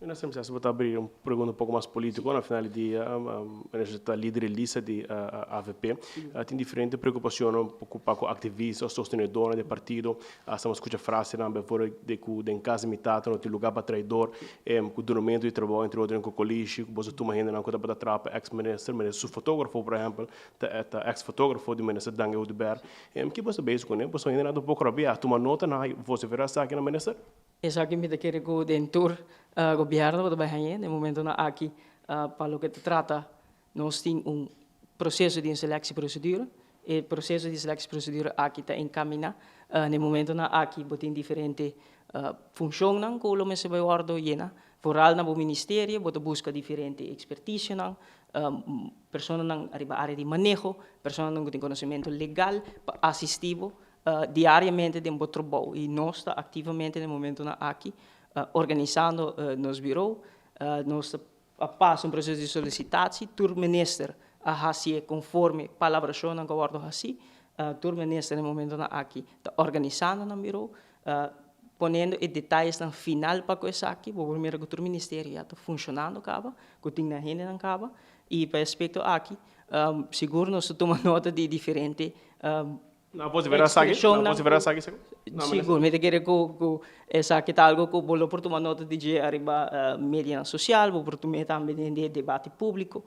Minister, mi ta habri un pregunta un poco mas politico. Na final di dia, minister ta lider di lista di AVP. Tin diferente preocupacion pa cu activista, sostenedor di partido. Estamos scucha frase nan bijvoorbeeld di cu den cas di mi tata no tin lugar pa traidor, cu dunamento di trabou, entre otro, cu coalitie, cu boso tuma hende nan cu ta trapa ex-minister, minister su fotografo, por ehempel, ta ex-fotografo di minister Dangui Oduber. Kico boso bezig cu ne? Boso hende nan un poco rabia. Tuma nota na vocifera esaki na, minister? Esaki mi ta kere cu den tur gobierno ta bay haña. Na momento nan aki, pa loke ta trata, nos tin un proceso di selectieprocedure. E proceso di selectieprocedure aki ta encamina. Na momento nan aki bo tin diferente funcion nan cu lo mester bay wordo yena. Vooral na bo ministerio, bo ta busca diferente expertise nan, persona nan ariba area di maneho, persona nan cu tin conocimento legal pa asisti bo diariamente den bo trabou. Y nos ta activamente na momento nan aki organisando nos bureau, nos a pasa un proceso di solicitatie, tur minister a haci conforme palabracion nan cu wordo haci, tur minister na momento nan aki ta organisando nan bureau, poniendo e detayenan nan final pa cu esaki. Bo por mira cu tur ministerio ya ta funcionando caba, cu tin nan hende nan caba, y pa aspecto aki, sigur nos ta tuma nota di diferente No, vocifera esaki? Expresion No, nan vocifera esaki, sigur? No, minister. Sigur, mi ta kere cu esaki ta algo cu bo lo por tuma nota di dje ariba media social, bo por tuma tambe den debate publico,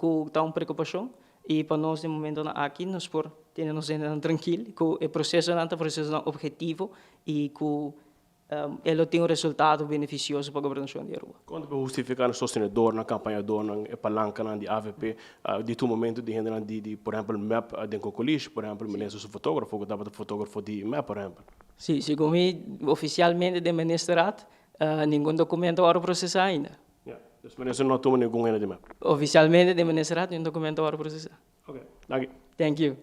cu ta un preocupacion. Y pa nos, den momento nan aki, nos por tene nos hendenan trankil, cu e proceso nan ta proceso nan objetivo y cu e lo tin un resultado beneficioso pa gobernacion di Aruba. Con ta hustifica e sostenedor, na campañador, na palanca di AVP, di tur momento di hende di, por ehempel, MEP den Cocolish, por ehempel, minister su fotografo, cu tabata fotografo di MEP, por ehempel? Si, segun mi, oficialmente di ministerraad, ningun documento a procesa ainda. Ja, dus minister no a tuma ningun hende di MEP. Oficialmente di ministerraad, ningun documento a procesa. Ok, danki. Thank you.